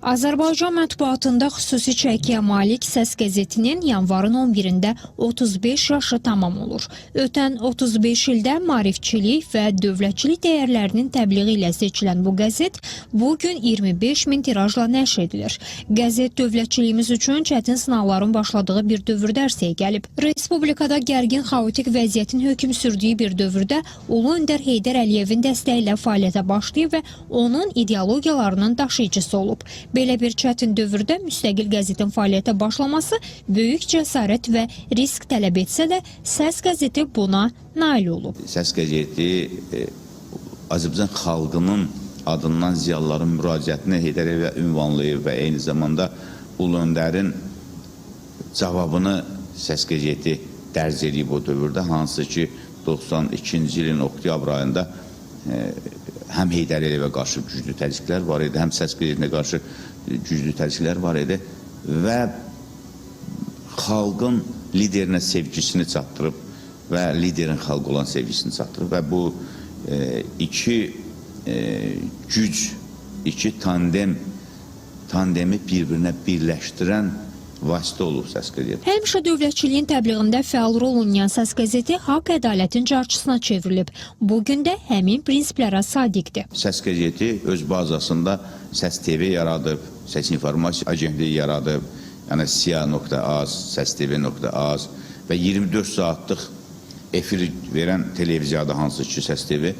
Azərbaycan mətbuatında xüsusi çəkiyə malik Səs qəzetinin yanvarın 11-də 35 yaşı tamam olur. Ötən 35 ildə maarifçilik və dövlətçilik dəyərlərinin təbliği ilə seçilən bu qəzet bu gün 25 min tirajla nəşr edilir. Qəzet dövlətçiliyimiz üçün çətin sınavların başladığı bir dövrdə ərsəyə gəlib. Respublikada gərgin xaotik vəziyyətin hökm sürdüyü bir dövrdə Ulu Öndər Heydər Əliyevin dəstəyi ilə fəaliyyətə başlayıb və onun ideologiyalarının daşıyıcısı olub. Belə bir çətin dövrdə müstəqil qəzetin fəaliyyətə başlaması böyük cəsarət və risk tələb etsə də, Səs qəzeti buna nail olub. Səs qəzeti Azərbaycan xalqının adından ziyalıların müraciətini Heydər Əliyevə ünvanlayıb və eyni zamanda Ulu Öndərin cavabını Səs qəzeti dərc eləyib o dövrdə, hansı ki 92-ci ilin oktyabr ayında həm Heydər Əliyevə qarşı güclü təzyiqlər var idi, həm Səs qəzetinə qarşı güclü təzyiqlər var idi və xalqın liderinə sevgisini çatdırıb və liderin xalqa olan sevgisini çatdırıb və bu iki güc, iki tandemi bir-birinə birləşdirən vasitə olub Səs qəzeti. Həmişə dövlətçiliyin təbliğində fəal rol oynayan Səs qəzeti haqq ədalətin carçısına çevrilib. Bu gün də həmin prinsiplərə sadiqdir. Səs qəzeti öz bazasında Səs TV yaradıb, Səs İnformasiya Agentliyi yaradıb, yəni sia.az, səstv.az və 24 saatlıq efir verən televiziyada hansı ki Səs TV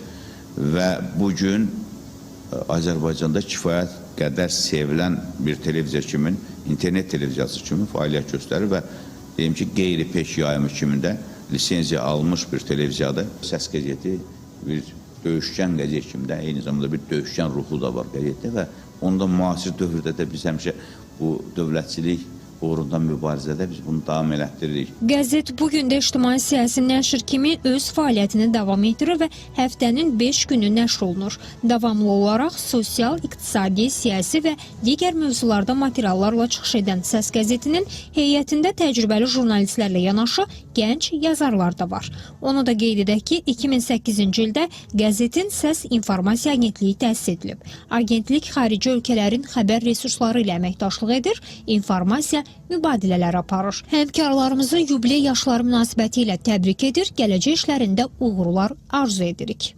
və bu gün Azərbaycanda kifayət qədər sevilən bir televiziya kimi, internet televiziyası kimi fəaliyyət göstərir və deyim ki, qeyri-peş yayımı kimi də lisenziya almış bir televiziyadır. Səs qəzeti bir döyüşkən qəzet kimi də, eyni zamanda bir döyüşkən ruhu da var qəzetdə və onda müasir dövrdə də biz həmişə bu dövlətçilik uğrunda mübarizədə biz bunu davam elətdiririk. Qəzet bu gün də ictimai siyasi nəşr kimi öz fəaliyyətini davam etdirir və həftənin 5 günü nəşr olunur. Davamlı olaraq sosial, iqtisadi, siyasi və digər mövzularda materiallarla çıxış edən Səs qəzetinin heyətində təcrübəli jurnalistlərlə yanaşı gənc yazarlar da var. Onu da qeyd edək ki, 2008-ci ildə qəzetin Səs İnformasiya Agentliyi təsis edilib. Agentlik xarici ölkələrin xəbər resursları ilə əməkdaşlıq edir, informasiya mübadilələr aparır. Həmkarlarımızı yubiley yaşları münasibəti ilə təbrik edir, gələcək işlərində uğurlar arzu edirik.